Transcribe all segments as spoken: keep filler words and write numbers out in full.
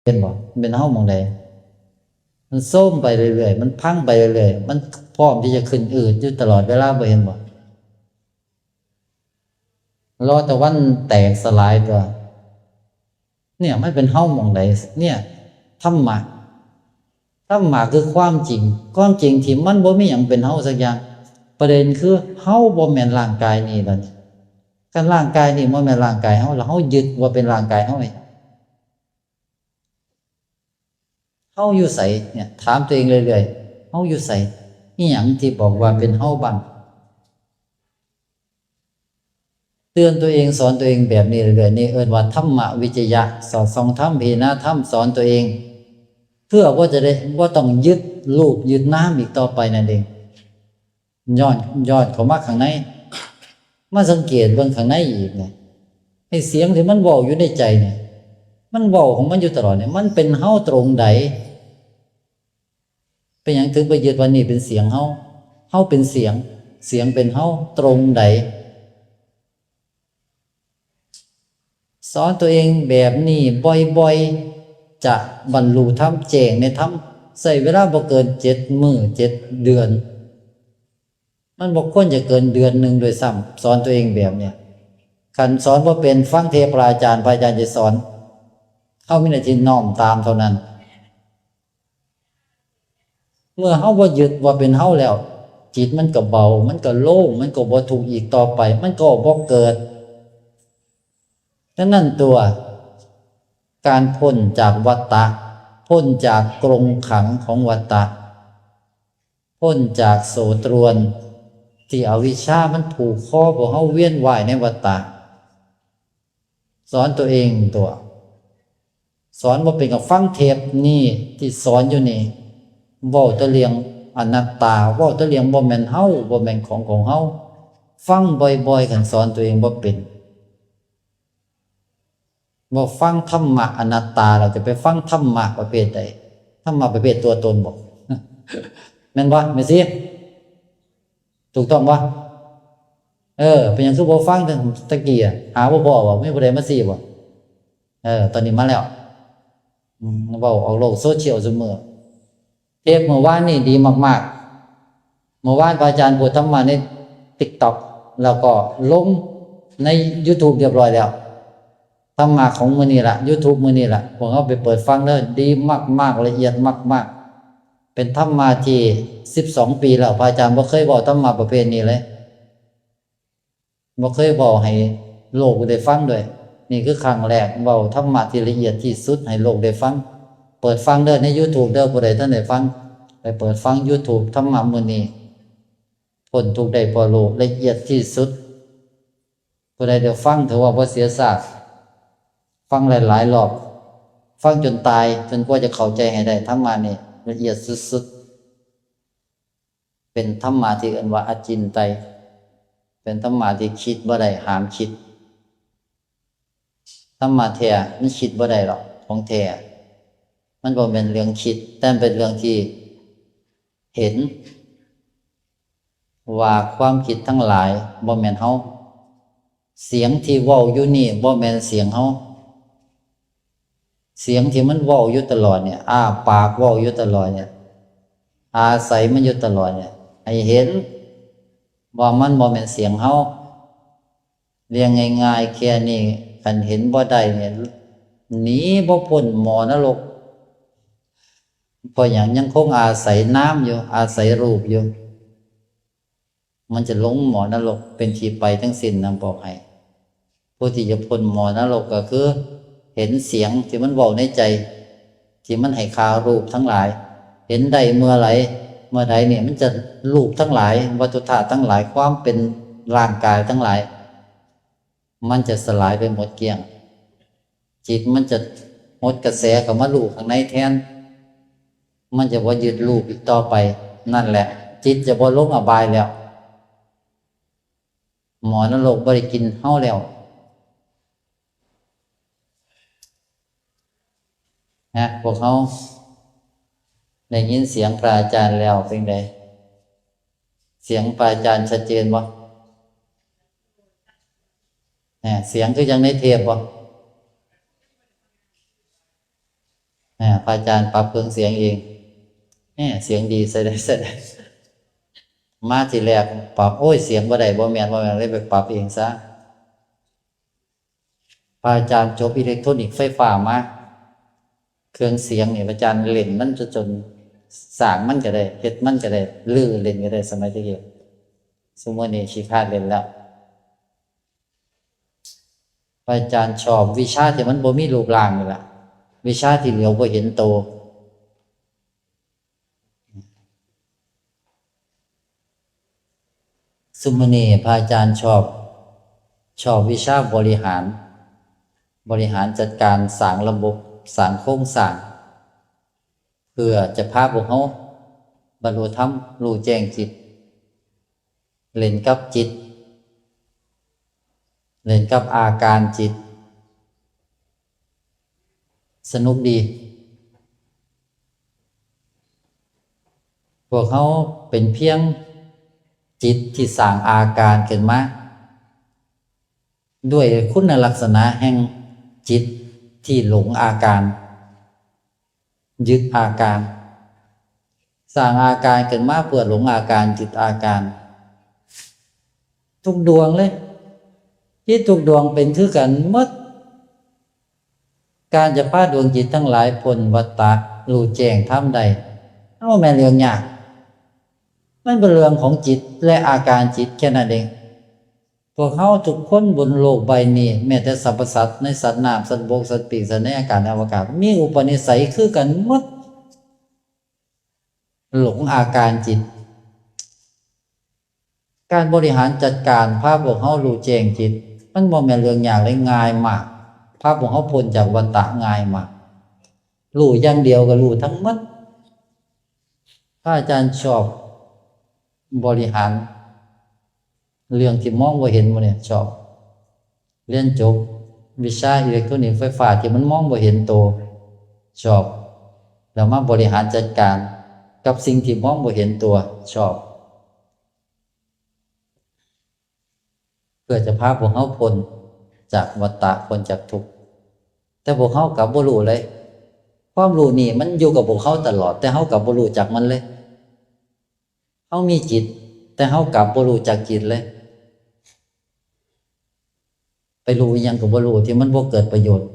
เห็นบ่ มันเป็นเฮาหม่องใด มันโทรมไปเรื่อยๆ มันพังไปเรื่อยๆ มันพร้อมที่จะขึ้นอืดอยู่ตลอดเวลา บ่เห็นบ่ รอแต่วันแตกสลายตัว เนี่ย มันเป็นเฮาหม่องใด เนี่ย ธรรมะ ธรรมะคือความจริง ความจริงที่มันบ่มีหยังเป็นเฮาสักอย่าง ประเด็นคือเฮาบ่แม่นร่างกายนี้แล้วนี่ คันร่างกายนี้บ่แม่นร่างกายเฮา แล้วเฮายึดว่าเป็นร่างกายเฮานี่ เฮาอยู่ไสเนี่ย ถามตัวเองเรื่อยๆ เฮาอยู่ไส อีหยังที่บอกว่าเป็นเฮาบ้าง เตือนตัวเอง สอนตัวเองแบบนี้เรื่อยๆ นี่เอิ้นว่าธรรมวิจยะ สอดส่องธรรม พิจารณาธรรม สอนตัวเอง เพื่อว่าจะได้บ่ต้องยึดรูปยึดนามอีกต่อไปนั่นเอง ย้อน ย้อนเข้ามาข้างใน มาสังเกตเบิ่งข้างในอีกเนี่ย ไอ้เสียงที่มันเว้าอยู่ในใจเนี่ย มันเว้าของมันอยู่ตลอดเนี่ย มันเป็นเฮาตรงใด เป็นหยังถึงไปยึดว่านี่เป็นเสียงเฮา เฮาเป็นเสียง เสียงเป็นเฮาตรงใด สอนตัวเองแบบนี้บ่อยๆ จะบรรลุธรรม แจ้งในธรรม ใช้เวลาบ่เกินเจ็ดมื้อ เจ็ดเดือน มันบ่ควรจะเกินเดือนหนึ่งด้วยซ้ำ สอนตัวเองแบบเนี้ย คันสอนบ่เป็น ฟังเทปน์พระอาจารย์ พระอาจารย์จะสอน เฮามีหน้าที่น้อมตามเท่านั้น เมื่อเฮาบ่ยึดว่าเป็นเฮาแล้ว จิตมันก็เบา มันก็โล่ง มันก็บ่ทุกข์อีกต่อไป มันก็บ่เกิด ฉะนั้นตัว การพ้นจากวัฏฏะ พ้นจากกรงขังของวัฏฏะ พ้นจากโซ่ตรวน ที่อวิชชามันผูกคอพวกเฮาเวียนว่ายในวัฏฏะ สอนตัวเองตัว สอนบ่เป็นก็ฟังเทปน์นี่ที่สอนอยู่นี่ เว้าแต่เรื่องอนัตตา เว้าแต่เรื่องบ่แม่นเฮา บ่แม่นของของเฮา ฟังบ่อยๆ คันสอนตัวเองบ่เป็น บ่ฟังธรรมะอนัตตา แล้วจะไปฟังธรรมะประเภทใด ธรรมะประเภทตัวตนบ่ แม่นบ่ แม่ชี ถูกต้องบ่ เออ เป็นหยังคือบ่ฟังตั้งแต่กี้อะ หาบ่พ้อบ่ มีผู้ใดมาซี้บ่ เออ ตอนนี้มาแล้ว อืม เว้าออกโลกโซเชียลซุมื้อ เทปน์เมื่อวานนี่ดีมากๆ เมื่อวานพระอาจารย์พูดธรรมะใน ติ๊กต็อก แล้วก็ลงใน ยูทูบ เรียบร้อยแล้ว ธรรมะของมื้อนี้ล่ะ ยูทูบ มื้อนี้ล่ะ พวกเฮาไปเปิดฟังเด้อ ดีมากๆ ละเอียดมากๆ เป็นธรรมะที่ สิบสอง ปีแล้ว พระอาจารย์บ่เคยเว้าธรรมะประเภทนี้เลย บ่เคยเว้าให้โลกได้ฟังด้วย นี่คือครั้งแรก เว้าธรรมะที่ละเอียดที่สุดให้โลกได้ฟัง เปิดฟังเด้อ ใน ยูทูบ เด้อ ผู้ใดทันได้ฟัง ไปเปิดฟัง ยูทูบ ธรรมะมื้อนี้ พ้นทุกข์ได้พ้อโลก ละเอียดที่สุด ผู้ใดได้ฟังถือว่าบ่เสียชาติ ฟังหลายๆ รอบ ฟังจนตาย จนกว่าจะเข้าใจให้ได้ ธรรมะนี่ละเอียดสุดๆ เป็นธรรมะที่เอิ้นว่าอจินไตย เป็นธรรมะที่คิดบ่ได้ ห้ามคิด ธรรมะแท้มันคิดบ่ได้หรอก ของแท้ มันบ่แม่นเรื่องคิด แต่มันเป็นเรื่องที่เห็น ว่าความคิดทั้งหลายบ่แม่นเฮา เสียงที่เว้าอยู่นี่บ่แม่นเสียงเฮา เสียงที่มันเว้าอยู่ตลอดเนี่ย อ้าปากเว้าอยู่ตลอดเนี่ย อาศัยมันอยู่ตลอดเนี่ย ให้เห็นว่ามันบ่แม่นเสียงเฮา เรื่องง่ายๆ แค่นี้ คันเห็นบ่ได้เนี่ย หนีบ่พ้นหม้อนรก เพราะหยัง ยังคงอาศัยนามอยู่ อาศัยรูปอยู่ มันจะลงหม้อนรกเป็นที่ไปทั้งสิ้นนะ บอกให้ ผู้ที่จะพ้นหม้อนรกก็คือ เห็นเสียงที่มันเว้าในใจ ที่มันให้ฆ่ารูปทั้งหลาย เห็นได้เมื่อไหร่ เมื่อใดเนี่ย มันจะ รูปทั้งหลาย วัตถุธาตุทั้งหลาย ความเป็นร่างกายทั้งหลาย มันจะสลายไปหมดเกลี้ยง จิตมันจะหดกระแสเข้ามารู้ข้างในแทน มันจะบ่ยึดรูปอีกต่อไป นั่นแหละ จิตจะบ่ลงอบายแล้ว หม้อนรกบ่ได้กินเฮาแล้ว นะ พวกเฮาได้ยินเสียงพระอาจารย์แล้วเป็นไง เสียงพระอาจารย์ชัดเจนบ่ เนี่ย เสียงคือจั่งในเทปบ่ อ่า พระอาจารย์ปรับเครื่องเสียงเอง แหม เสียงดีใช้ได้ ใช้ได้ มาทีแรกปรับ โอ้ย เสียงบ่ได้ บ่แม่น บ่แม่น เลยไปปรับเองซะ พระอาจารย์จบอิเล็กทรอนิกส์ไฟฟ้ามา เครื่องเสียงนี่ พระอาจารย์เล่นมันจน จนสร้างมันก็ได้ เฮ็ดมันก็ได้ รื้อเล่นก็ได้ สมัยตะกี้ ซุมื้อนี้ขี้คร้านเล่นแล้ว พระอาจารย์ชอบวิชาที่มันบ่มีรูปร่างนี่ล่ะ วิชาที่เหลียวบ่เห็นโต ซุมื้อนี้พระอาจารย์ชอบ ชอบวิชาบริหาร บริหารจัดการ สร้างระบบ สร้างโครงสร้าง เพื่อจะพาพวกเราบรรลุธรรม รู้แจ้งจิต เล่นกับจิต เล่นกับอาการจิต สนุกดี พวกเราเป็นเพียงจิตที่สร้างอาการขึ้นมา ด้วยคุณลักษณะแห่งจิตที่หลงอาการ ยึดอาการ สร้างอาการขึ้นมาเพื่อหลงอาการ ยึดอาการ ทุกดวงเลย จิตทุกดวงเป็นคือกันหมด การจะพาดวงจิตทั้งหลายพ้นวัฏฏะ รู้แจ้งธรรมได้ มันบ่แม่นเรื่องยาก มันเป็นเรื่องของจิตและอาการจิตแค่นั้นเอง พวกเราทุกคนบนโลกใบนี้ แม้แต่สรรพสัตว์ในสัตว์น้ำ สัตว์บก สัตว์ปีก สัตว์ในอากาศ ในอวกาศ มีอุปนิสัยคือกันหมด หลงอาการจิต การบริหารจัดการพาพวกเรารู้แจ้งจิต มันบ่แม่นเรื่องยากเลย ง่ายมาก พาพวกเราพ้นจากวัฏฏะง่ายมาก รู้อย่างเดียวก็รู้ทั้งหมด พระอาจารย์ชอบบริหาร เรื่องที่มองบ่เห็นหมดเนี่ยชอบ เรียนจบวิชาอิเล็กทรอนิกส์ไฟฟ้าที่มันมองบ่เห็นโต ชอบ แล้วมาบริหารจัดการกับสิ่งที่มองบ่เห็นตัว ชอบ เพื่อจะพาพวกเราพ้นจากวัฏฏะ พ้นจากทุกข์ แต่พวกเรากลับบ่รู้เลย ความรู้นี่มันอยู่กับพวกเราตลอด แต่เรากลับบ่รู้จักมันเลย เรามีจิต แต่เรากลับบ่รู้จักจิตเลย ไปรู้อิหยังก็บ่รู้ที่มันบ่เกิดประโยชน์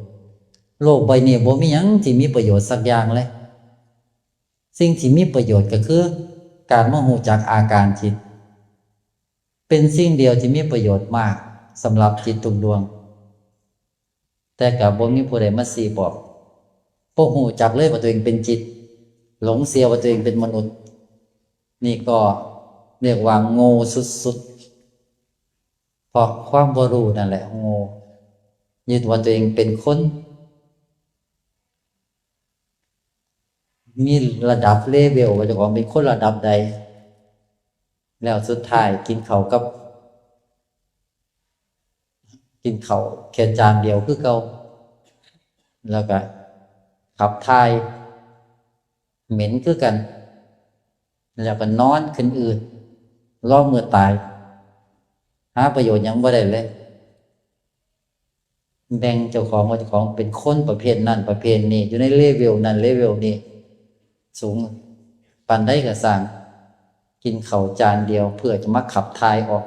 โลกใบนี้บ่มีหยังที่มีประโยชน์สักอย่างเลย สิ่งที่มีประโยชน์ก็คือการมารู้จักอาการจิต เป็นสิ่งเดียวที่มีประโยชน์มากสำหรับจิตทุกดวง แต่ก็บ่มีผู้ใดมาชี้บอก บ่รู้จักเลยว่าตัวเองเป็นจิต หลงเชื่อว่าตัวเองเป็นมนุษย์ นี่ก็เรียกว่าโง่สุดๆ เพราะความบ่รู้นั่นแหละโง่ ยึดว่าตัวเองเป็นคน มีระดับเลเวลว่าเจ้าของเป็นคนระดับใด แล้วสุดท้ายกินข้าวกับ กินข้าวแค่จานเดียวคือเก่า แล้วก็ขับถ่ายเหม็นคือกัน แล้วก็นอนขึ้นอืด รอมื้อตาย หาประโยชน์หยังบ่ได้เลย แบ่งเจ้าของว่าเจ้าของเป็นคนประเภทนั้นประเภทนี้ อยู่ในเลเวลนั้นเลเวลนี้ สูงปานใดก็ซ่าง กินข้าวจานเดียวเพื่อจะมาขับถ่ายออก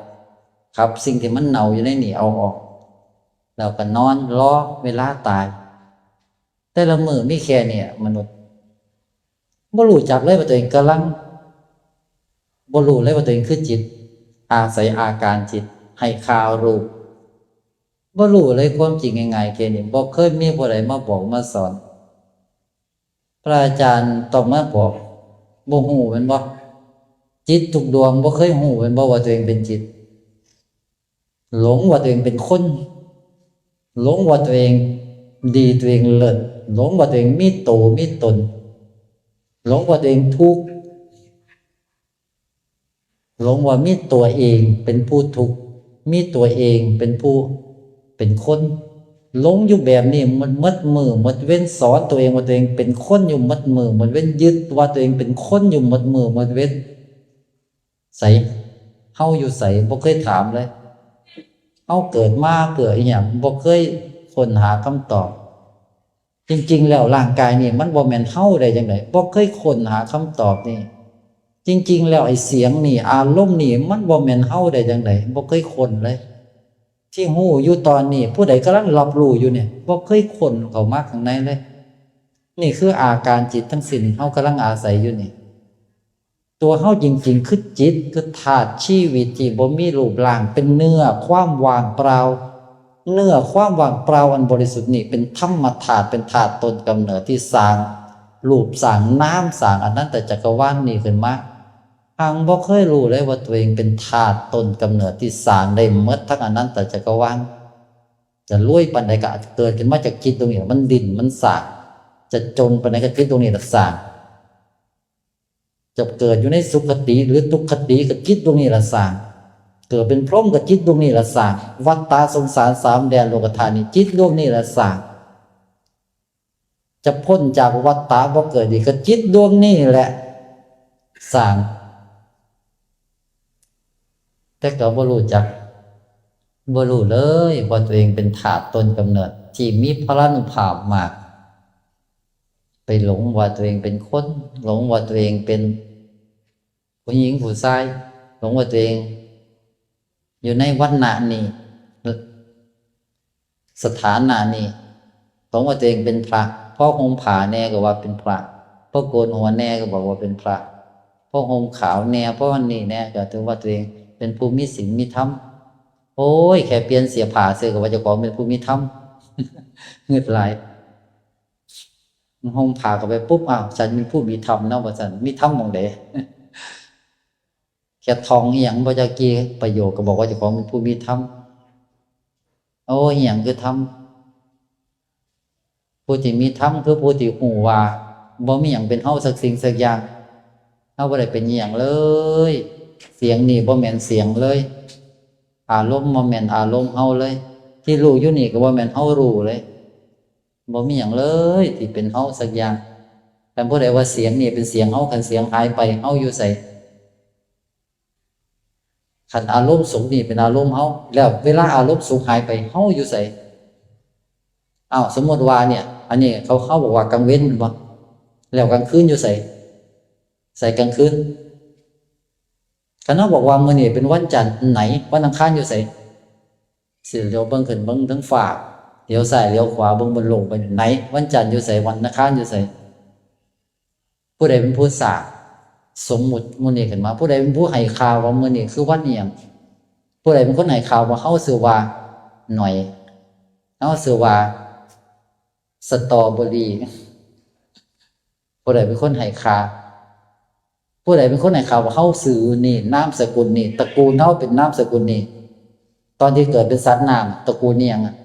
ขับสิ่งที่มันเน่าอยู่ในนี่เอาออก แล้วก็นอนรอเวลาตาย แต่ละมื้อมีแค่เนี่ยมนุษย์ บ่รู้จักเลยว่าตัวเองกำลัง บ่รู้เลยว่าตัวเองคือจิต อาศัยอาการจิตให้ข่าวรู้ บ่รู้เลยความจริงง่ายๆแค่นี้ บ่เคยมีผู้ใดมาบอกมาสอน พระอาจารย์ต้องมาบอก บ่รู้แม่นบ่ จิตทุกดวงบ่เคยรู้แม่นบ่ว่าตัวเองเป็นจิต หลงว่าตัวเองเป็นคน หลงว่าตัวเองดีตัวเองเลิศ หลงว่าตัวเองมีโตมีตน หลงว่าตัวเองทุกข์ หลงว่ามีตัวเองเป็นผู้ทุกข์ มีตัวเองเป็นผู้เป็นคน หลงอยู่แบบนี้หมด หมดมื้อหมดเว็น สอนตัวเองว่าตัวเองเป็นคนอยู่หมดมื้อหมดเว็น ยึดว่าตัวเองเป็นคนอยู่หมดมื้อหมดเว็น ไส เฮาอยู่ไส บ่เคยถามเลย เฮาเกิดมาเพื่ออิหยัง บ่เคยค้นหาคำตอบ จริงๆ แล้วร่างกายนี่มันบ่แม่นเฮาได้จั่งใด บ่เคยค้นหาคำตอบนี่ จริงๆ แล้วไอ้เสียงนี่ อารมณ์นี่ มันบ่แม่นเฮาได้จั่งใด บ่เคยค้นเลย ที่ฮู้อยู่ตอนนี้ ผู้ใดกำลังรับรู้อยู่เนี่ย บ่เคยค้นเข้ามาข้างในเลย นี่คืออาการจิตทั้งสิ้น เฮากำลังอาศัยอยู่นี่ ตัวเฮาจริงๆ คือจิต คือธาตุชีวิตที่บ่มีรูปร่าง เป็นเนื้อความว่างเปล่า เนื้อความว่างเปล่าอันบริสุทธิ์นี่เป็นธรรมธาตุ เป็นธาตุต้นกำเนิดที่สร้างรูปสร้างนาม สร้างอนันตจักรวาลนี่ขึ้นมา หังบ่เคยรู้เลยว่าตัวเองเป็นธาตุต้นกำเนิดที่สร้างได้หมดทั้งอนันตจักรวาล จะรวยปานใดก็อาจจะเกิดขึ้นมาจากจิตดวงนี้ มันดิ้น มันสร้าง จะจนปานใดก็จิตดวงนี้ละสร้าง จะเกิดอยู่ในสุคติหรือทุกขติก็จิตดวงนี้ละสร้าง เกิดเป็นพรหมก็จิตดวงนี้ละสร้าง วัฏฏะสงสารสามแดนโลกธาตุนี่จิตดวงนี้ละสร้าง จะพ้นจากวัฏฏะบ่เกิดอีกก็จิตดวงนี้แหละสร้าง แต่ก็บ่รู้จัก บ่รู้เลยว่าตัวเองเป็นธาตุต้นกำเนิดที่มีพลานุภาพมาก ไปหลงว่าตัวเองเป็นคน หลงว่าตัวเองเป็นผู้หญิงผู้ชาย หลงว่าตัวเองอยู่ในวรรณะนี้ สถานะนี้ หลงว่าตัวเองเป็นพระ พอห่มผ้าแน่ก็ว่าเป็นพระ พอโกนหัวแน่ก็บอกว่าเป็นพระ พอห่มขาวแน่ พออันนี้แน่ก็ถือว่าตัวเองเป็นผู้มีศีลมีธรรม โอ้ย แค่เปลี่ยนเสื้อผ้าซื่อก็ว่าเจ้าของเป็นผู้มีธรรม งึดหลาย ห่มผ้าเข้าไปปุ๊บ อ้าว ฉันเป็นผู้มีธรรมนะ ว่าฉัน มีธรรมหม่องใด แค่ท่องอีหยังบ่จักกี่ประโยคก็บอกว่าเจ้าของเป็นผู้มีธรรม โอ้ อีหยังคือธรรม ผู้ที่มีธรรมคือผู้ที่รู้ว่าบ่มีหยังเป็นเฮาสักสิ่งสักอย่าง เฮาบ่ได้เป็นอีหยังเลย เสียงนี่บ่แม่นเสียงเลย อารมณ์บ่แม่นอารมณ์เฮาเลย ที่รู้อยู่นี่ก็บ่แม่นเฮารู้เลย บ่มีหยังเลยที่เป็นเฮาสักอย่าง คันผู้ใดว่าเสียงนี่เป็นเสียงเฮา คันเสียงหายไป เฮาอยู่ไส คันอารมณ์สุขนี่เป็นอารมณ์เฮา แล้วเวลาอารมณ์สุขหายไป เฮาอยู่ไส อ้าว สมมติว่าเนี่ย อันนี้เขา เขาบอกว่ากลางเว็นแม่นบ่ แล้วกลางคืนอยู่ไส ไสกลางคืน คันเฮาบอกว่ามื้อนี้เป็นวันจันทร์ ไหน วันอังคารอยู่ไส สิเหลียวเบิ่งขึ้นเบิ่งเทิงฟ้า เหลียวซ้ายเหลียวขวาเบิ่งบนโลกไป ไหน วันจันทร์อยู่ไส วันอังคารอยู่ไส ผู้ใดเป็นผู้สร้าง สมมุติมื้อนี้ขึ้นมา ผู้ใดเป็นผู้ให้ข่าวว่ามื้อนี้คือวันอิหยัง ผู้ใดเป็นคนให้ข่าวว่าเฮาชื่อว่าหน่อย เฮาชื่อว่าสตรอเบอรี่ ผู้ใดเป็นคนให้ข่าว ผู้ใดเป็นคนให้ข่าวว่าเฮาชื่อนี่ นามสกุลนี่ ตระกูลเฮาเป็นนามสกุลนี่ ตอนที่เกิดเป็นสัตว์น้ำ ตระกูลนี่หยังอะ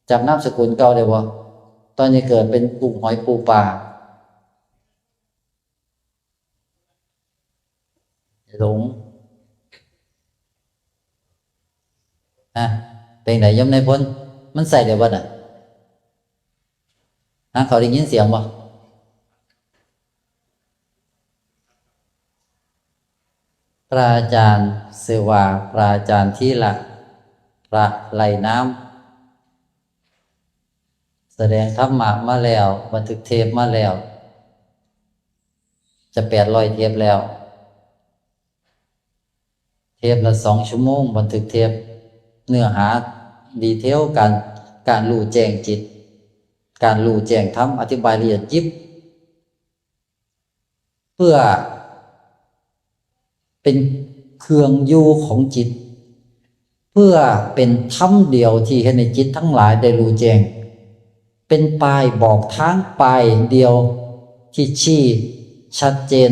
จำนามสกุลเก่าได้บ่ ตอนที่เกิดเป็นกุ้งหอยปูปลา หลง นะ เป็นไดโยมนายพล มันใส่ได้บ่น่ะ ฮะ เขาได้ยินเสียงบ่ พระอาจารย์ชื่อว่าพระอาจารย์ธีระ พระไร้นาม แสดงธรรมะมาแล้ว บันทึกเทปมาแล้ว จะแปดร้อยเทปแล้ว เทปละสองชั่วโมง บันทึกเทป เนื้อหาดีเทล การ การรู้แจ้งจิต การรู้แจ้งธรรม อธิบายละเอียดยิบ เพื่อเป็นเครื่องอยู่ของจิต เพื่อเป็นธรรมเดียวที่เฮ็ดให้จิตทั้งหลายได้รู้แจ้ง เป็นป้ายบอกทางป้ายเดียวที่ชี้ชัดเจน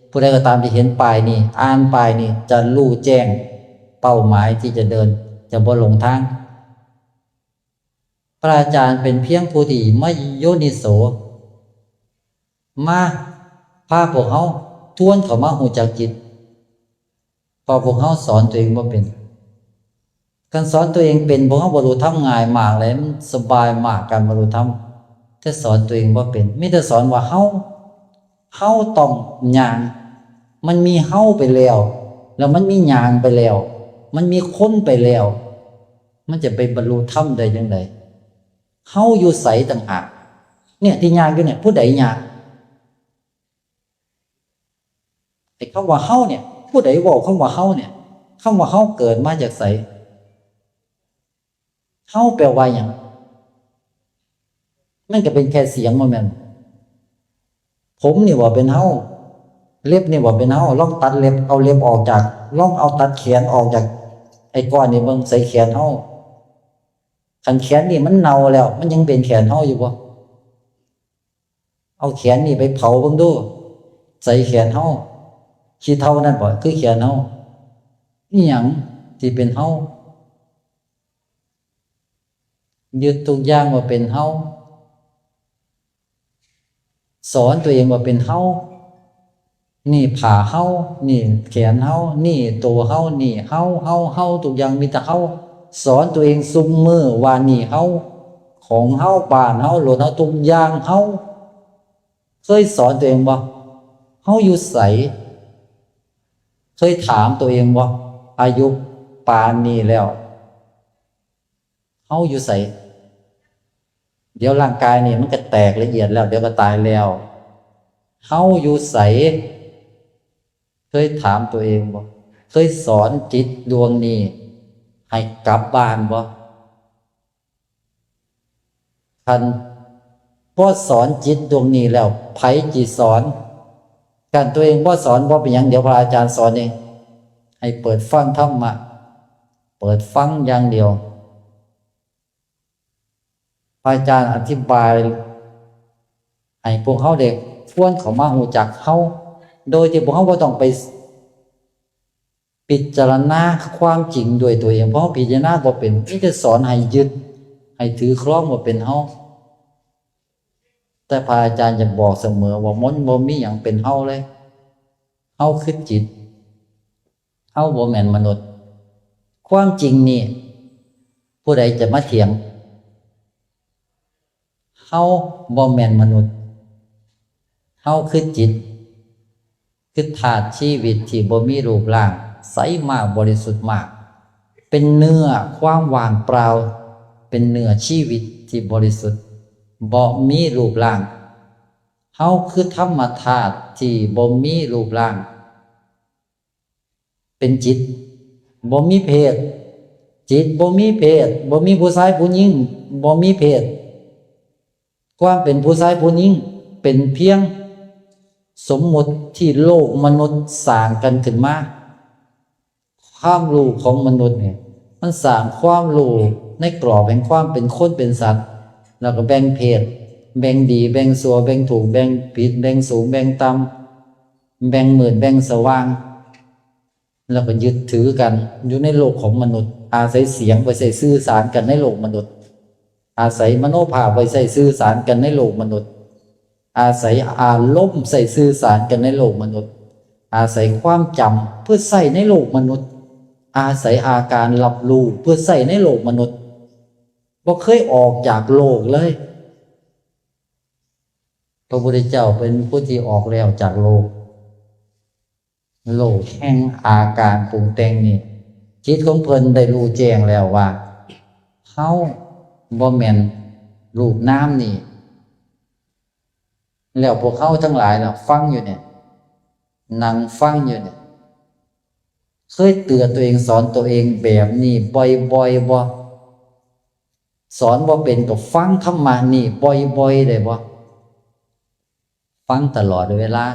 ผู้ใดก็ตามที่เห็นป้ายนี้ อ่านป้ายนี้ จะรู้แจ้งเป้าหมายที่จะเดิน จะบ่หลงทาง พระอาจารย์เป็นเพียงผู้ที่มาโยนิโส มาพาพวกเฮาทวนเข้ามารู้จักจิต เพราะพวกเฮาสอนตัวเองบ่เป็น การสอนตัวเองเป็น พวกเฮาบรรลุธรรมง่ายมากเลย มันสบายมากการบรรลุธรรม แต่สอนตัวเองบ่เป็น มีแต่สอนว่าเฮา เฮาต้องย่าง มันมีเฮาไปแล้ว แล้วมันมีย่างไปแล้ว มันมีคนไปแล้ว มันจะไปบรรลุธรรมได้จั่งใด เฮาอยู่ไสต่างหาก เนี่ยที่ยากอยู่เนี่ย ผู้ใดยาก ไอ้คำว่าเฮาเนี่ย ผู้ใดเว้าคำว่าเฮาเนี่ย คำว่าเฮาเกิดมาจากไส เฮาแปลว่าหยัง มันก็เป็นแค่เสียง บ่แม่น ผมนี่บ่เป็นเฮา เล็บนี่บ่เป็นเฮา ลองตัดเล็บ เอาเล็บออกจาก ลองเอาตัดแขนออกจากไอ้ก้อนนี่เบิ่ง ใสแขนเฮา คันแขนนี่มันเน่าแล้ว มันยังเป็นแขนเฮาอยู่บ่ เอาแขนนี่ไปเผาเบิ่งดู ใสแขนเฮา ขี้เถ้านั่นบ่คือแขนเฮา อีหยังที่เป็นเฮา ยึดทุกอย่างว่าเป็นเฮา สอนตัวเองว่าเป็นเฮา นี่ผ้าเฮา นี่แขนเฮา นี่ตัวเฮา นี่เฮา เฮา เฮา ทุกอย่างมีแต่เฮา สอนตัวเองซุมื้อว่านี่เฮา ของเฮา บ้านเฮา รถเฮา ทุกอย่างเฮา เคยสอนตัวเองบ่ เฮาอยู่ไส เคยถามตัวเองบ่ อายุปานนี้แล้ว เฮาอยู่ไส เดี๋ยวร่างกายนี่มันก็แตกละเอียดแล้ว เดี๋ยวก็ตายแล้ว เฮาอยู่ไส เคยถามตัวเองบ่ เคยสอนจิตดวงนี้ให้กลับบ้านบ่ คันบ่สอนจิตดวงนี้แล้ว ไผจิสอน คันตัวเองบ่สอน บ่เป็นหยัง เดี๋ยวพระอาจารย์สอนเอง ให้เปิดฟังธรรมะ เปิดฟังอย่างเดียว พระอาจารย์อธิบาย ให้พวกเฮาได้ควรเข้ามารู้จักเฮา โดยที่พวกเฮาบ่ต้องไปพิจารณาความจริงด้วยตัวเอง เพราะเฮาพิจารณาบ่เป็น มีแต่สอนให้ยึด ให้ถือครองว่าเป็นเฮา แต่พระอาจารย์จะบอกเสมอว่ามันบ่มีหยังเป็นเฮาเลย เฮาคือจิต เฮาบ่แม่นมนุษย์ ความจริงนี่ ผู้ใดจะมาเถียง เฮาบ่แม่นมนุษย์ เฮาคือจิต คือธาตุชีวิตที่บ่มีรูปร่าง ใสมาก บริสุทธิ์มาก เป็นเนื้อความว่างเปล่า เป็นเนื้อชีวิตที่บริสุทธิ์ บ่มีรูปร่าง เฮาคือธรรมธาตุที่บ่มีรูปร่าง เป็นจิต บ่มีเพศ จิตบ่มีเพศ บ่มีผู้ชายผู้หญิง บ่มีเพศ ความเป็นผู้ชายผู้หญิงเป็นเพียงสมมุติที่โลกมนุษย์สร้างกันขึ้นมา ความรู้ของมนุษย์เนี่ย มันสร้างความรู้ในกรอบแห่งความเป็นคนเป็นสัตว์ แล้วก็แบ่งเพศ แบ่งดี แบ่งชั่ว แบ่งถูก แบ่งผิด แบ่งสูง แบ่งต่ำ แบ่งมืด แบ่งสว่าง แล้วก็ยึดถือกันอยู่ในโลกของมนุษย์ อาศัยเสียงไปใช้สื่อสารกันในโลกมนุษย์ อาศัยมโนภาพไปใช้สื่อสารกันในโลกมนุษย์ อาศัยอารมณ์ใช้สื่อสารกันในโลกมนุษย์ อาศัยความจำเพื่อใช้ในโลกมนุษย์ อาศัยอาการรับรู้เพื่อใช้ในโลกมนุษย์ บ่เคยออกจากโลกเลย พระพุทธเจ้าเป็นผู้ที่ออกแล้วจากโลก โลกแห่งอาการปรุงแต่งนี่ จิตของเพิ่นได้รู้แจ้งแล้วว่า เฮาบ่แม่นรูปนามนี่ แล้วพวกเฮาทั้งหลายน่ะฟังอยู่เนี่ย นั่งฟังอยู่เนี่ย เคยเตือนตัวเอง สอนตัวเองแบบนี้บ่อยๆ บ่ สอนบ่เป็นก็ฟังธรรมะนี่บ่อยๆ ได้บ่ ฟังตลอดเวลา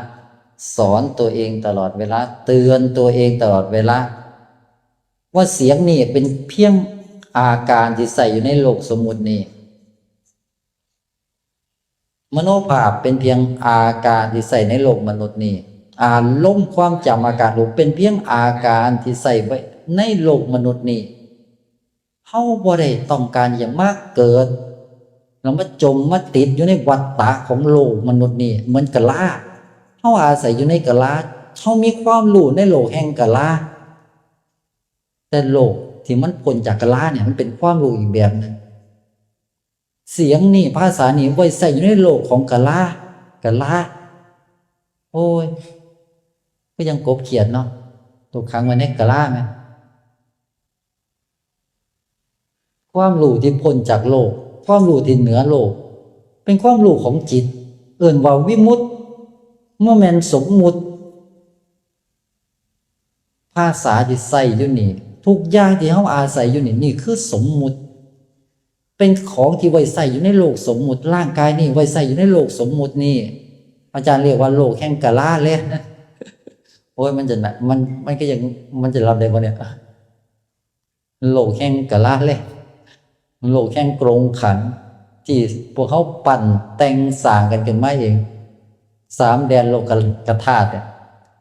สอนตัวเองตลอดเวลา เตือนตัวเองตลอดเวลา ว่าเสียงนี่เป็นเพียงอาการที่ใช้อยู่ในโลกสมมุตินี่ มโนภาพเป็นเพียงอาการที่ใช้ในโลกมนุษย์นี่ อารมณ์ความจำอาการรู้เป็นเพียงอาการที่ใช้ไว้ในโลกมนุษย์นี่ เฮาบ่ได้ต้องการที่จะมาเกิด แล้วมาจมมาติดอยู่ในวัฏฏะของโลกมนุษย์นี่ เหมือนกะลา เฮาอาศัยอยู่ในกะลา เฮามีความรู้ในโลกแห่งกะลา แต่โลกที่มันพ้นจากกะลาเนี่ย มันเป็นความรู้อีกแบบหนึ่ง เสียงนี่ ภาษานี่ไว้ใช้อยู่ในโลกของกะลา กะลา โอ้ย คือยังกบเขียดเนาะ ถูกขังไว้ในกะลาแม่น ความรู้ที่พ้นจากโลก ความรู้ที่เหนือโลก เป็นความรู้ของจิต เอิ้นว่าวิมุตติ บ่แม่นสมมุติ ภาษาที่ใช้อยู่นี่ ทุกอย่างที่เฮาอาศัยอยู่นี่ นี่คือสมมุติ เป็นของที่ไว้ใช้อยู่ในโลกสมมุติ ร่างกายนี่ไว้ใช้อยู่ในโลกสมมุตินี่ อาจารย์เรียกว่าโลกแห่งกะลาแล โอ้ย มันจะหนัก มัน มันก็ยัง มันจะรับได้บ่เนี่ย โลกแห่งกะลาแล โลกแห่งกรงขัง ที่พวกเฮาปั้นแต่งสร้างกันขึ้นมาเอง สามแดนโลกธาตุเนี่ย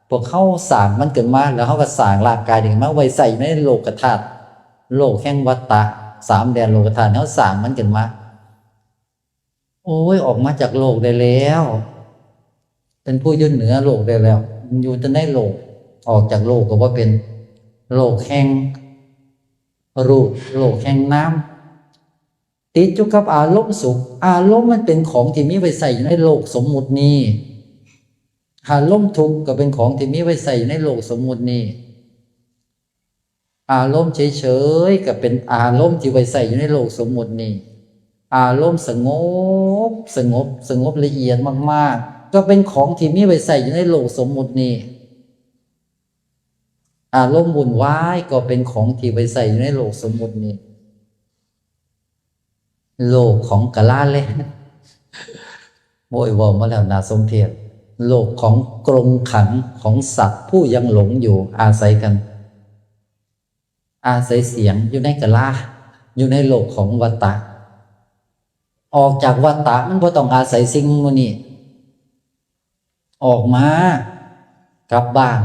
พวกเฮาสร้างมันขึ้นมา แล้วเฮาก็สร้างร่างกายนี้มาไว้ใช้อยู่ในโลกธาตุ โลกแห่งวัฏฏะ สามแดนโลกธาตุ เฮาสร้างมันขึ้นมา โอ้ย ออกมาจากโลกได้แล้ว เป็นผู้อยู่เหนือโลกได้แล้ว อยู่แต่ในโลก ออกจากโลกก็บ่เป็น โลกแห่งรูป โลกแห่งนาม ติดอยู่กับอารมณ์สุข อารมณ์มันเป็นของที่มีไว้ใช้อยู่ในโลกสมมุตินี้ อารมณ์ทุกข์ก็เป็นของที่มีไว้ใช้อยู่ในโลกสมมุตินี้ อารมณ์เฉยๆ ก็เป็นอารมณ์ที่ไว้ใช้อยู่ในโลกสมมุตินี้ อารมณ์สงบ สงบ สงบละเอียดมากๆ ก็เป็นของที่มีไว้ใช้อยู่ในโลกสมมุตินี้ อารมณ์วุ่นวายก็เป็นของที่ไว้ใช้อยู่ในโลกสมมุตินี้ โลกของกะลาแล โอ้ย เว้ามาแล้วน่าสมเพช โลกของกรงขังของสัตว์ผู้ยังหลงอยู่ อาศัยกัน อาศัยเสียงอยู่ในกะลา อยู่ในโลกของวัฏฏะ ออกจากวัฏฏะมันบ่ต้องอาศัยสิ่งหมู่นี้ ออกมา กลับบ้าน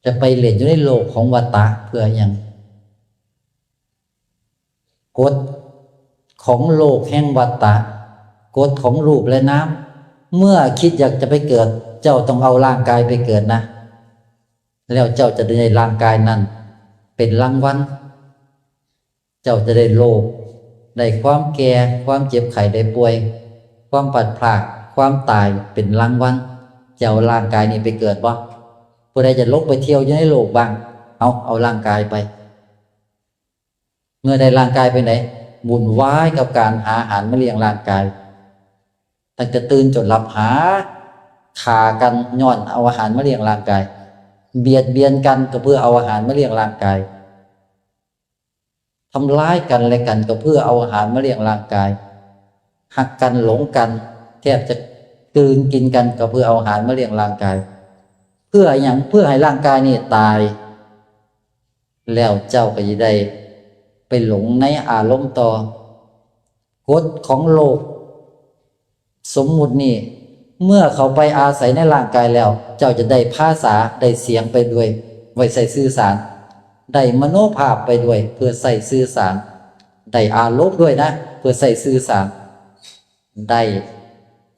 จะไปเล่นอยู่ในโลกของวัฏฏะเพื่อหยัง กฎของโลกแห่งวัฏฏะ กฎของรูปและนาม เมื่อคิดอยากจะไปเกิด เจ้าต้องเอาร่างกายไปเกิดนะ แล้วเจ้าจะได้ร่างกายนั้นเป็นรางวัล เจ้าจะได้โลภ ได้ความแก่ ความเจ็บไข้ได้ป่วย ความพลัดพราก ความตายเป็นรางวัล เจ้าเอาร่างกายนี้ไปเกิดบ่ ผู้ใดจะลงไปเที่ยวอยู่ในโลกบ้าง เอา เอาร่างกายไป เมื่อได้ร่างกายไปไหน วุ่นวายกับการหาอาหารมาเลี้ยงร่างกาย ตั้งแต่ตื่นจนหลับ หาฆ่ากันย้อนเอาอาหารมาเลี้ยงร่างกาย เบียดเบียนกันก็เพื่อเอาอาหารมาเลี้ยงร่างกาย ทำร้ายกันและกันก็เพื่อเอาอาหารมาเลี้ยงร่างกาย ฮักกันหลงกัน แทบจะกลืนกินกันก็เพื่อเอาอาหารมาเลี้ยงร่างกาย เพื่อหยัง เพื่อให้ร่างกายนี่ตาย แล้วเจ้าก็จะได้ไปหลงในอารมณ์ต่อ กฎของโลกสมมุตินี่ เมื่อเข้าไปอาศัยในร่างกายแล้ว เจ้าจะได้ภาษา ได้เสียงไปด้วย ไว้ใช้สื่อสาร ได้มโนภาพไปด้วย เพื่อใช้สื่อสาร ได้อารมณ์ด้วยนะ เพื่อใช้สื่อสาร ได้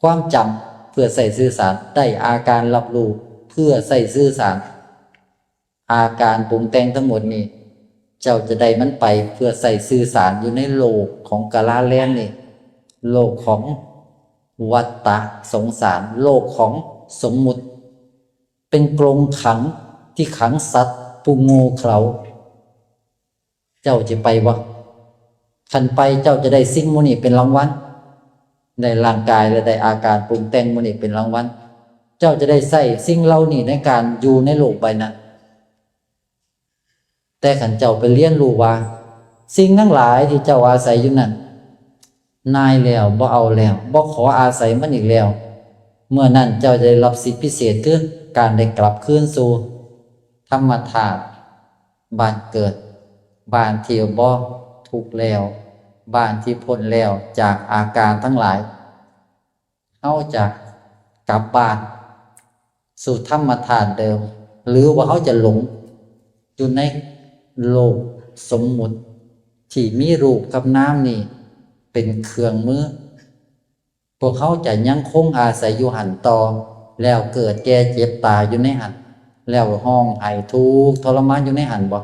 ความจำเพื่อใช้สื่อสาร ได้อาการรับรู้เพื่อใช้สื่อสาร อาการปรุงแต่งทั้งหมดนี่ เจ้าจะได้มันไปเพื่อใช้สื่อสารอยู่ในโลกของกาลาแลนด์นี่ โลกของวัฏฏะสงสาร โลกของสมมุติ เป็นกรงขังที่ขังสัตว์ผู้โง่เขลา เจ้าจะไปบ่ คันไปเจ้าจะได้สิ่งหมู่นี้เป็นรางวัล ได้ร่างกายและได้อาการปรุงแต่งหมู่นี้เป็นรางวัล เจ้าจะได้ใช้สิ่งเหล่านี้ในการอยู่ในโลกใบนั้น แต่คันเจ้าไปเรียนรู้ว่า สิ่งทั้งหลายที่เจ้าอาศัยอยู่นั้น นายแล้ว บ่เอาแล้ว บ่ขออาศัยมันอีกแล้ว เมื่อนั้นเจ้าจะได้รับสิทธิพิเศษคือการได้กลับคืนสู่ธรรมธาตุ บ้านเกิด บ้านที่บ่ทุกข์แล้ว บ้านที่พ้นแล้วจากอาการทั้งหลาย เฮาจะกลับบ้าน สู่ธรรมธาตุเดิม หรือว่าเฮาจะหลงอยู่ในโลกสมมุติที่มีรูปกับนามนี่เป็นเครื่องมือ พวกเฮาจะยังคงอาศัยอยู่หั่นต่อ แล้วเกิดแก่เจ็บตายอยู่ในหั่น แล้วร้องไห้ทุกข์ทรมานอยู่ในหั่นบ่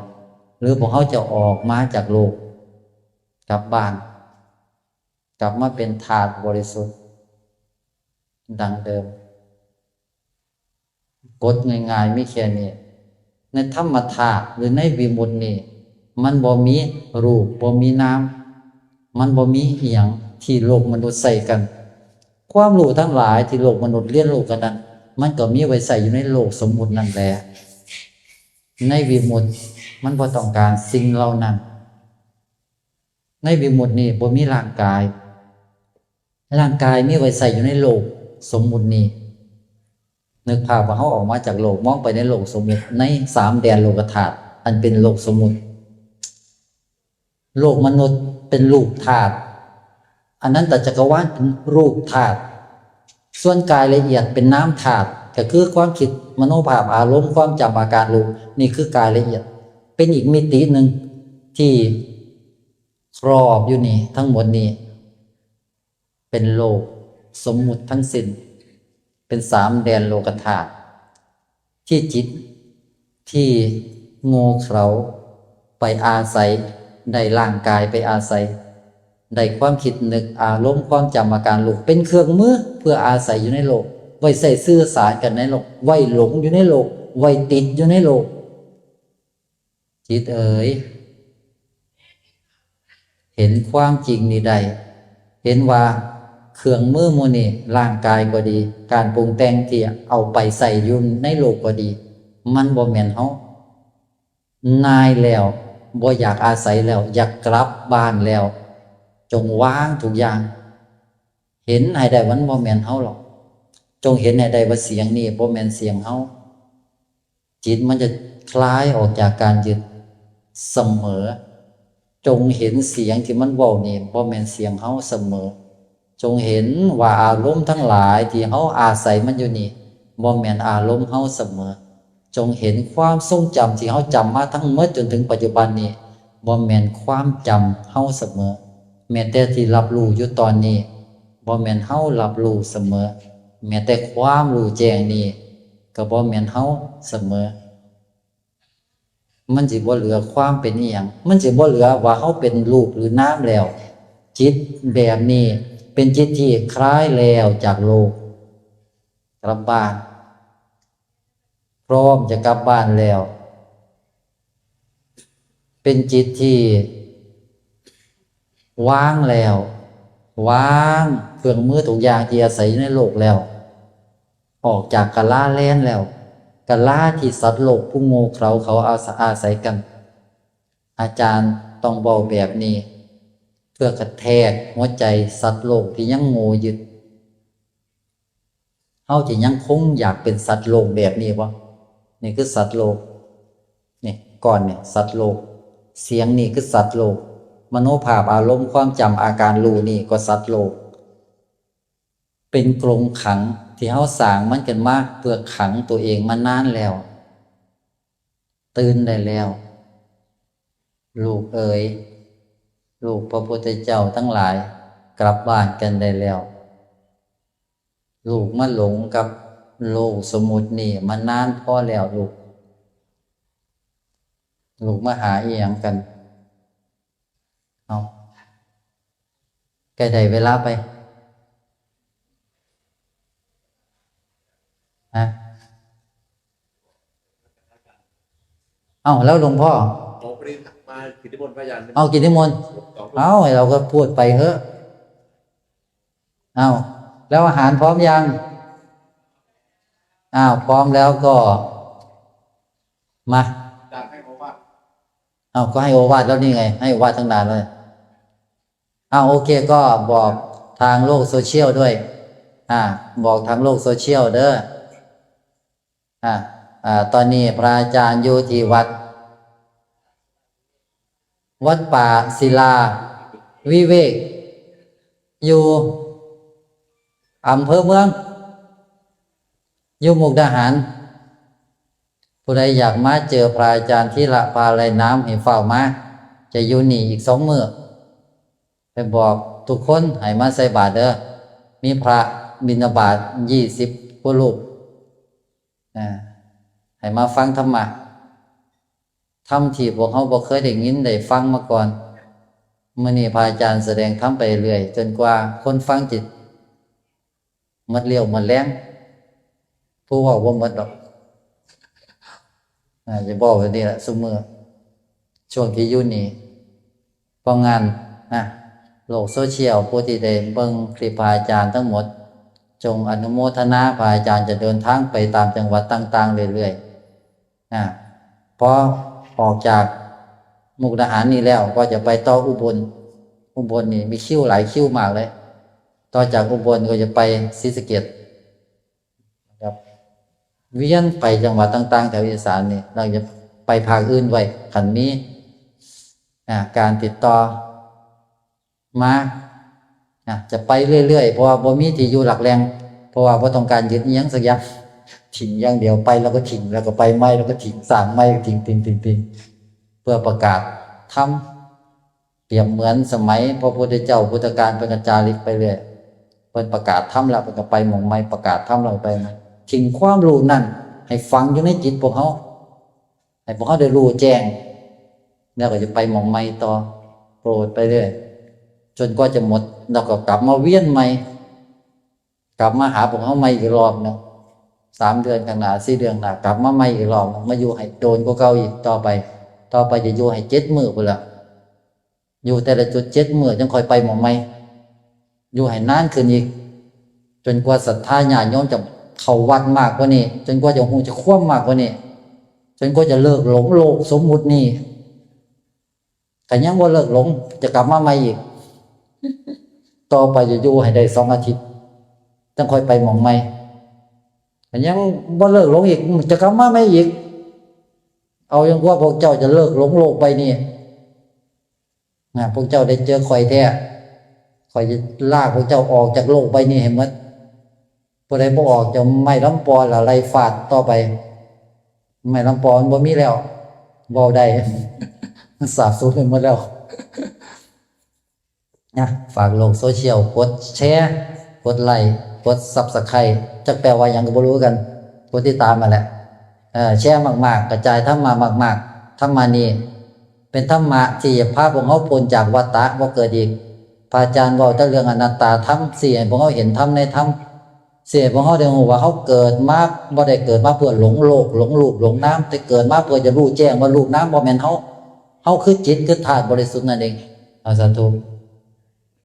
หรือพวกเฮาจะออกมาจากโลก กลับบ้าน กลับมาเป็นธาตุบริสุทธิ์ดังเดิม กฎง่ายๆมีแค่นี้ ในธรรมธาตุหรือในวิมุตตินี่ มันบ่มีรูป บ่มีนาม มันบ่มีอีหยังที่โลกมนุษย์ใช้กัน ความรู้ทั้งหลายที่โลกมนุษย์เรียนรู้กันนั้น มันก็มีไว้ใช้อยู่ในโลกสมมุตินั่นแหละ ในวิมุตติมันบ่ต้องการสิ่งเหล่านั้น ในวิมุตตินี่บ่มีร่างกาย ร่างกายมีไว้ใช้อยู่ในโลกสมมุตินี่ นึกภาพว่าเราออกมาจากโลก มองไปในโลกสมมุติ ในสามแดนโลกธาตุ อันเป็นโลกสมมุติ โลกมนุษย์เป็นรูปธาตุ อนันตจักรวาลเป็นรูปธาตุ ส่วนกายละเอียดเป็นนามธาตุ ก็คือความคิด มโนภาพ อารมณ์ ความจำ อาการรู้ นี่คือกายละเอียด เป็นอีกมิติหนึ่งที่ครอบอยู่นี่ ทั้งหมดนี่ เป็นโลกสมมุติทั้งสิ้น เป็นสามแดนโลกธาตุ ที่จิตที่โง่เขลาไปอาศัย ได้ร่างกายไปอาศัย ได้ความคิดนึก อารมณ์ ความจำ อาการรู้ เป็นเครื่องมือเพื่ออาศัยอยู่ในโลก ไว้ใช้สื่อสารกันในโลก ไว้หลงอยู่ในโลก ไว้ติดอยู่ในโลก จิตเอ๋ย เห็นความจริงนี้ได้ เห็นว่าเครื่องมือหมู่นี้ ร่างกายก็ดี การปรุงแต่งที่เอาไปใช้อยู่ในโลกก็ดี มันบ่แม่นเฮา นายแล้ว บ่อยากอาศัยแล้ว อยากกลับบ้านแล้ว จงวางทุกอย่าง เห็นให้ได้ว่ามันบ่แม่นเฮาหรอก จงเห็นให้ได้ว่าเสียงนี้บ่แม่นเสียงเฮา จิตมันจะคลายออกจากการยึดเสมอ จงเห็นเสียงที่มันเว้านี่บ่แม่นเสียงเฮาเสมอ จงเห็นว่าอารมณ์ทั้งหลายที่เฮาอาศัยมันอยู่นี่ บ่แม่นอารมณ์เฮาเสมอ จงเห็นความทรงจำที่เฮาจำมาทั้งหมดจนถึงปัจจุบันนี้ บ่แม่นความจำเฮาเสมอ แม้แต่ที่รับรู้อยู่ตอนนี้ บ่แม่นเฮารับรู้เสมอ แม้แต่ความรู้แจ้งนี้ ก็บ่แม่นเฮาเสมอ มันสิบ่เหลือความเป็นอีหยัง มันสิบ่เหลือว่าเฮาเป็นรูปหรือนามแล้ว จิตแบบนี้เป็นจิตที่คลายแล้วจากโลก กลับบ้าน พร้อมจะกลับบ้านแล้ว เป็นจิตที่วางแล้ว วางเครื่องมือทุกอย่างที่อาศัยอยู่ในโลกแล้ว ออกจากกาลาแลนด์แล้ว กาลาที่สัตว์โลกผู้โง่เขลาเขาอาศัย อาศัยกัน อาจารย์ต้องเว้าแบบนี้ เพื่อกระแทกหัวใจสัตว์โลกที่ยังโง่ยึด เฮาจะยังคงอยากเป็นสัตว์โลกแบบนี้บ่ นี่คือสัตว์โลก นี่ ก้อนนี่สัตว์โลก เสียงนี่คือสัตว์โลก มโนภาพ อารมณ์ ความจำ อาการรู้นี่ก็สัตว์โลก เป็นกรงขังที่เฮาสร้างมันขึ้นมาเพื่อขังตัวเองมานานแล้ว ตื่นได้แล้ว ลูกเอ๋ย ลูกพระพุทธเจ้าทั้งหลาย กลับบ้านกันได้แล้ว ลูกมาหลงกับโลกสมมุตินี่มานานพอแล้วลูก ลูกมาหาอีหยังกัน เอา ใกล้ได้เวลาไป ฮะ เอ้า แล้วหลวงพ่อ ผมพอดีมากิจนิมนต์พระอาจารย์ เอากิจนิมนต์ สองทุ่ม เอ้า เราก็พูดไปเถอะ เอ้า แล้วอาหารพร้อมยัง อ้าว พร้อมแล้วก็ มา อาจารย์ให้โอวาท เอ้า ก็ให้โอวาทแล้วนี่ไง ให้โอวาทตั้งนานเลย อ้าว โอเค ก็บอกทางโลกโซเชียลด้วย อ่า บอกทางโลกโซเชียลเด้อ อ่า อ่า ตอนนี้พระอาจารย์อยู่ที่วัด วัดป่าศิลาวิเวก อยู่อำเภอเมือง อยู่มุกดาหาร ผู้ใดอยากมาเจอพระอาจารย์ธีระ พาลัยน้ำ ให้ฟ้าวมา จะอยู่นี่อีกสองมื้อ ไปบอกทุกคนให้มาใส่บาตรเด้อ มีพระบิณฑบาตยี่สิบกว่ารูป อ่า ให้มาฟังธรรมะ ธรรมที่พวกเฮาบ่เคยได้ยินได้ฟังมาก่อน มื้อนี้พระอาจารย์แสดงธรรมไปเรื่อย จนกว่าคนฟังจิต หมดเรี่ยวหมดแรง ผู้เว้าบ่หมดดอก อ่า จะบอกแบบนี้แหละ ซุมื้อ ช่วงที่อยู่นี่ เพราะงานนะ โลกโซเชียล ผู้ที่ได้เบิ่งคลิปพระอาจารย์ทั้งหมด จงอนุโมทนา พระอาจารย์จะเดินทางไปตามจังหวัดต่างๆเรื่อยๆนะพอออกจากมุกดาหารนี่แล้วก็จะไปต่ออุบล อุบลนี่มีคิวหลายคิวมากเลย ต่อจากอุบลก็จะไปศรีสะเกษนะครับ เวียนไปจังหวัดต่างๆแถวอีสานนี่ เราจะไปภาคอื่นไว้ คันมีอ่าการติดต่อมานะจะไปเรื่อยๆ เพราะว่าบ่มีที่อยู่หลักแหล่ง เพราะว่าบ่ต้องการยึดอิหยังสักอย่าง ทิ้งอย่างเดียว ไปแล้วก็ทิ้ง แล้วก็ไปใหม่ แล้วก็ทิ้ง สร้างใหม่ ทิ้ง ทิ้ง ทิ้ง ทิ้ง เพื่อประกาศธรรม เปรียบเหมือนสมัยพระพุทธเจ้าพุทธกาล เพิ่นก็จาริกไปเรื่อย เพิ่นประกาศธรรมแล้วเพิ่นก็ไปหม่องใหม่ ประกาศธรรมแล้วไปมา ทิ้งความรู้นั่นให้ฝังอยู่ในจิตพวกเฮา ให้พวกเฮาได้รู้แจ้ง แล้วก็จะไปหม่องใหม่ต่อ โปรดไปเรื่อย จนกว่าจะหมด แล้วก็กลับมาเวียนใหม่ กลับมาหาพวกเฮาใหม่อีกรอบหนึ่ง สามเดือนข้างหน้า สี่เดือนข้างหน้า กลับมาใหม่อีกรอบหนึ่ง มาอยู่ให้โดนกว่าเก่าอีกต่อไป ต่อไปจะอยู่ให้เจ็ดมื้อพุ้นละ อยู่แต่ละจุดเจ็ดมื้อ จั่งค่อยไปหม่องใหม่ อยู่ให้นานขึ้นอีก จนกว่าศรัทธาญาติโยมจะเข้าวัดมากกว่านี้ จนกว่าจะฮู้จักความมากกว่านี้ จนกว่าจะเลิกหลงโลกสมมุตินี้ ถ้ายังบ่เลิกหลง จะกลับมาใหม่อีก ต่อไปจะอยู่ให้ได้สองอาทิตย์ จั่งค่อยไปหม่องใหม่ ถ้ายังบ่เลิกหลงอีก จะกลับมาใหม่อีก เอายังว่าพวกเจ้าจะเลิกหลงโลกใบนี้นะ พวกเจ้าได้เจอข้อยแท้ ข้อยจะลากพวกเจ้าออกจากโลกใบนี้ให้หมด ผู้ใดบ่ออกจะไม้ลำปอละไล่ฟาดต่อไป ไม้ลำปอมันบ่มีแล้ว เว้าได้ มันสาบสูญไปหมดแล้ว นะ ฝากโลกโซเชียล กดแชร์ กดไลค์ กด Subscribe จักแปลว่าหยังก็บ่รู้กัน กดติดตามมาแหละ เอ่อ แชร์มากๆ กระจายธรรมะมากๆ ธรรมะนี้เป็นธรรมะที่จะพาพวกเฮาพ้นจากวัฏฏะ บ่เกิดอีก พระอาจารย์เว้าแต่เรื่องอนัตตาธรรม สิให้พวกเฮาเห็นธรรมในธรรม สิให้พวกเฮาได้รู้ว่าเฮาเกิดมา บ่ได้เกิดมาเพื่อหลงโลก หลงรูป หลงนาม แต่เกิดมาเพื่อจะรู้แจ้งว่ารูปนามบ่แม่นเฮา เฮาคือจิต คือธาตุบริสุทธิ์นั่นเอง เอาสาธุ